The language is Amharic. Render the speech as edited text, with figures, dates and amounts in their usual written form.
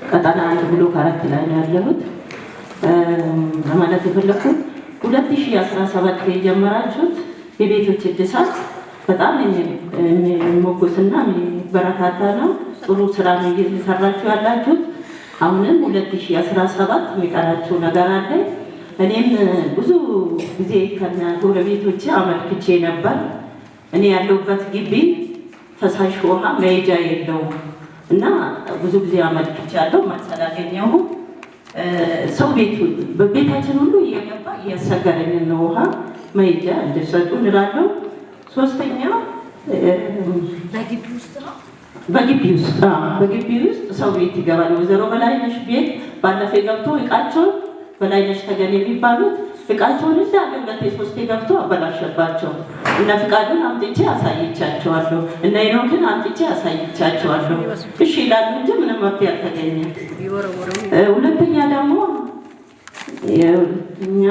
ቀጠና 1 ብሎክ 4 ላይ ነው ያለሁት። ለማለት የፈለኩት 2017 የጀመራችሁት የቤቶች እድሳት በጣም የሚሞገስና የሚበረታታ ነው። ጥሩ ስራ ነው እየሰራችሁ ያላችሁት። አሁንም 2017 የሚቀራችሁ ነገር አለ። እኔም ብዙ ጊዜ ከነ ጎረቤቶቼ አመልክቼ ነበር። እኔ ያለሁበት ግቢ ፈሳሽ ውሃ መሄጃ የለውም እና ብዙ ጊዜ አመልክቻለሁ፣ መልስ አላገኘሁም። ሰው ቤቱ በቤታችን ሁሉ እየገባ እያሰገረኝ ነው። ውሃ መሄጃ እንዲሰጡ እንላለሁ። ሶስተኛ በግቢ ውስጥ ነው። በግቢ ውስጥ፣ አዎ፣ በግቢ ውስጥ ሰው ቤት ይገባል። ወይዘሮ በላይነሽ ቤት ባለፈ ገብቶ እቃቸውን፣ በላይነሽ ተገን የሚባሉት፣ እቃቸውን እንዳለ ሁለቴ ሶስቴ ገብቶ አበላሸባቸው። እነ ፍቃዱን አምጥቼ አሳይቻቸዋለሁ። እነ ሄኖክን አምጥቼ አሳይቻቸዋለሁ። እሺ ይላሉ እንጂ ምንም መፍትሄ አልተገኘም። ሁለተኛ ደግሞ የሁለተኛ